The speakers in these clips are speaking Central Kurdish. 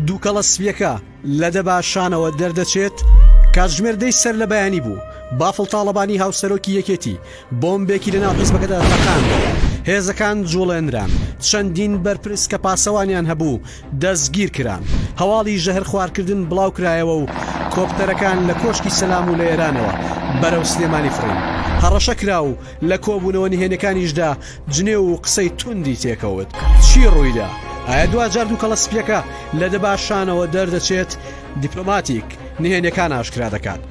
دووکەڵە سپییەکە لە دەباشانەوە دەردەچێت؟ کاتژمێر دەی سەر لە بەیانی بوو، بافڵ تاڵەبانی هاوسەرۆکی یەکێتی بۆمبێکی لەناو حیزبەکەدا تەقاندەوە، هێزەکان جوڵێنران، چەندین بەرپرس کە پاسەوانیان هەبوو دەستگیرکران، هەواڵی ژەهرخوارکردن بڵاوکرایەوە و کۆپتەرەکان لە کۆشکی سەلام و لە ئێرانەوە بەرەو سلێمانی فڕین، هەڕەشە کرا و لە کۆبوونەوە نهێنیەکانیشدا جنێو و قسەی توندی تێکەوت. چی ڕوویدا؟ ئایا دواجار دووکەڵە سپییەکە لە دەباشانەوە دەردەچێت؟ دیپلۆماتیک نهێنیەکان ئاشکرا دەکات.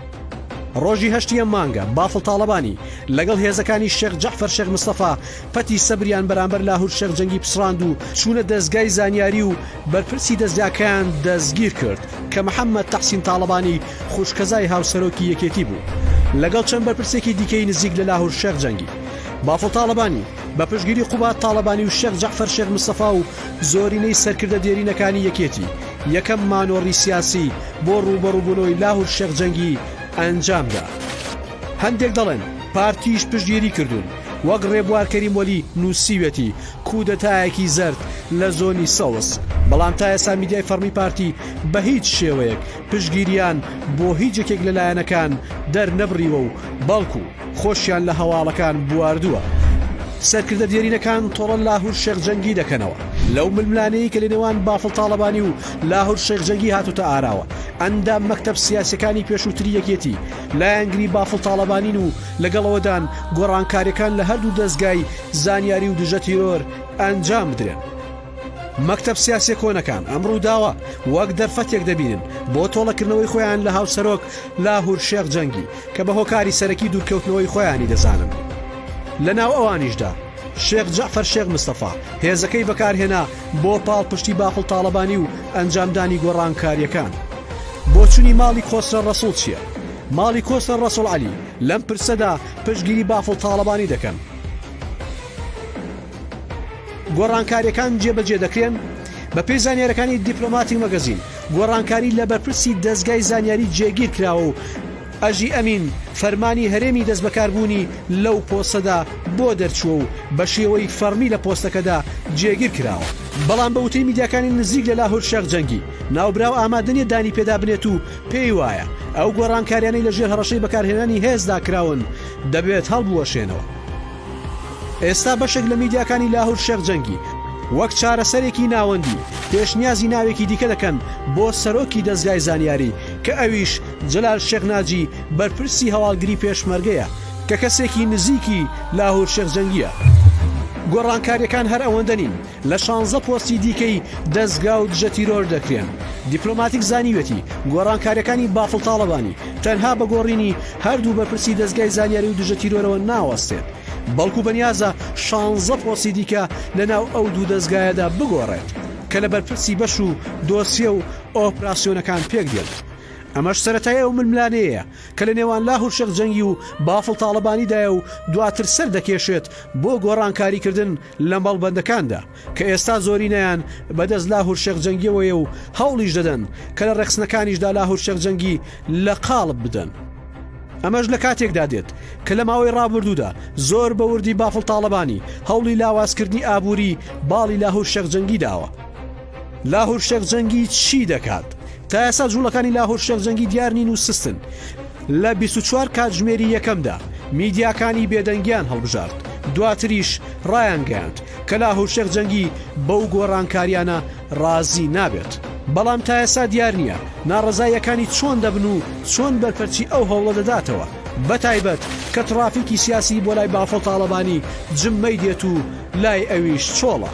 ڕۆژی هەشتی ئەم مانگە، بافڵ تاڵەبانی لەگەڵ هێزەکانی شێخ جەعفەر شێخ مستەفا پەتی سەبریان بەرامبەر لاهور شێخ جەنگی پچڕاند و چوونە دەزگای زانیاری و بەرپرسی دەزگاکەیان دەستگیر کرد کە محەمەد تەحسین تاڵەبانی خوشکەزای هاوسەرۆکی یەکێتی بوو لەگەڵ چەند بەرپرسێکی دیکەی نزیک لە لاهور شێخ جەنگی. بافڵ تاڵەبانی بە پشتگیری قوباد تاڵەبانی و شێخ جەعفەر شێخ مستەفا و زۆرینەی سەرکردە دێرینەکانی یەکێتی یەکەم مانۆڕی سیاسی بۆ ڕووبەڕووبوونەوەی لاهور شێخ جەنگی ئەنجامدا. هەندێک دەڵێن پارتیش پشتگیری کردوون، وەک ڕێبوار کەریم وەلی نووسیویەتی کودەتایەکی زەرد لە زۆنی سەوز، بەڵام تا ئێستا میدیای فەڕمی پارتی بە هیچ شێوەیەک پشتگیریان بۆ هیچ یەکێک لە لایەنەکان دەرنەبڕیوە و بەڵکو خۆشیان لە هەواڵەکان بواردووە. سەرکردە دێرینەکان تۆڵە لاهور شێخ جەنگی دەکەنەوە لەو ململانێی کە لەنێوان بافڵ تاڵەبانی و لاهور شێخ جەنگی هاتۆتە ئاراوە، ئەندام مەکتەب سیاسیەکانی پێشووتری یەکێتی لایەنگری بافڵ تاڵەبانین و لەگەڵ ئەوەدان گۆڕانکاریەکان لە هەردوو دەزگای زانیاری و دژە تیرۆر ئەنجام بدرێن. مەکتەب سیاسیە کۆنەکان ئەم ڕووداوە وەک دەرفەتێک دەبینن بۆ تۆڵەکردنەوەی خۆیان لە هاوسەرۆک لاهور شێخ جەنگی کە بە هۆکاری سەرەکی دوورکەوتنەوەی خۆیانی دەزانن. لەناو ئەوانیشدا شێخ جەعفەر شێخ مستەفا هێزەکەی بەکارهێنا بۆ پاڵپشتی بافڵ تاڵەبانی و ئەنجامدانی گۆڕانکارییەکان. بۆچونی ماڵی کۆسرە ڕەسوڵ چییە؟ ماڵی کۆسرە ڕەسوڵ عەلی لەم پرسەدا پشتگیری بافڵ تاڵەبانی دەکەن. گۆڕانکارییەکان جێبەجێ دەکرێن؟ بەپێی زانیارییەکانی دیپلۆماتیک مەگەزین، گۆڕانکاری لە بەرپرسی دەزگای زانیاری جێگیر کراوە و ئەژی ئەمین فەرمانی هەرێمی دەستبەکاربوونی لەو پۆستەدا بۆ دەرچووە و بەشێوەی فەڕمی لە پۆستەکەدا جێگیر کراوە. بەڵام بە وتەی میدیاکانی نزیک لە لاهور شێخ جەنگی، ناوبراو ئامادە نییە دانی پێدا بنێت و پێی وایە ئەو گۆڕانکاریانەی لەژێر هەڕەشەی بەکارهێنانی هێزدا کراون دەبێت هەڵبوەشێنەوە. ئێستا بەشێک لە میدیاکانی لاهور شێخ جەنگی وەک چارەسەرێکی ناوەندی پێشنیازی ناوێکی دیکە دەکەن بۆ سەرۆکی دەزگای زانیاری کە ئەویش جەلال شێخ ناجی بەرپرسی هەواڵگری پێشمەرگەیە کە کەسێکی نزیکی لاهور شێخ جەنگیە. گۆڕانکاریەکان هەر ئەوەندە نین لە شانزە پۆستی دیکەی دەزگا و دژە تیرۆر دەکرێن. دیپلۆماتیک زانیویەتی گۆڕانکاریەکانی بافڵ تاڵەبانی تەنها بە گۆڕینی هەردوو بەرپرسی دەزگای زانیاری و دژە تیرۆرەوە ناوەستێت، بەڵکو بەنیازە شانزە پۆستی دیکە لەناو ئەو دوو دەزگایەدا بگۆڕێت کە لە بەرپرسی بەش و دۆسیە و ئۆپراسیۆنەکان پێکدێن. ئەمەش سەرەتای ئەو ململانێیە کە لە نێوان لاهور شێخ جەنگی و بافڵ تاڵەبانیدایە و دواتر سەر دەکێشێت بۆ گۆڕانکاریکردن لە مەڵبەندەکاندا کە ئێستا زۆرینەیان بەدەست لاهور شێخ جەنگیەوەیە و هەوڵیش دەدەن کە لە ڕێکخستنەکانیشدا لاهور شێخ جەنگی لە قاڵب بدەن. ئەمەش لە کاتێکدا دێت کە لە ماوەی ڕابردوودا زۆر بە وردی بافڵ تاڵەبانی هەوڵی لاوازکردنی ئابووری باڵی لاهور شێخ جەنگی داوە. لاهور شێخ جەنگی چی دەکات؟ تا ئێستا جوڵەکانی لاهور شێخ جەنگی دیار نین و سستن. لە 24 کاتژمێری یەکەمدا میدیاکانی بێدەنگیان هەڵبژارد، دواتریش ڕایانگەیاند کە لاهور شێخ جەنگی بەو گۆڕانکاریانە ڕازی نابێت. بەڵام تا ئێستا دیار نییە ناڕەزاییەکانی چۆن دەبن و چۆن بەرپەرچی ئەو هەوڵە دەداتەوە، بەتایبەت کە تڕافیکی سیاسی بۆ لای بافڵ تاڵەبانی جممەی دێت و لای ئەویش چۆڵە.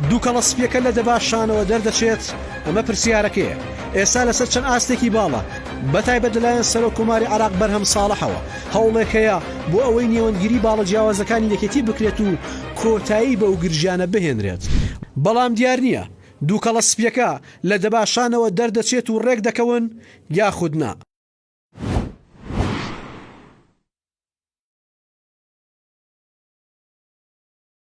دووکەڵە سپییەکە لە دەباشانەوە دەردەچێت؟ ئەمە پرسیارەکەیە. ئێستا لەسەر چەند ئاستێکی باڵا، بەتایبەت لەلایەن سەرۆک کۆماری عێراق بەرهەم ساڵحەوە، هەوڵێک هەیە بۆ ئەوەی نێوەندگیری باڵە جیاوازەکانی یەکێتی بکرێت و کۆتایی بەو گرژیانە بهێنرێت. بەڵام دیار نییە دووکەڵە سپییەکە لە دەباشانەوە دەردەچێت و رێکدەکەون یاخود نا.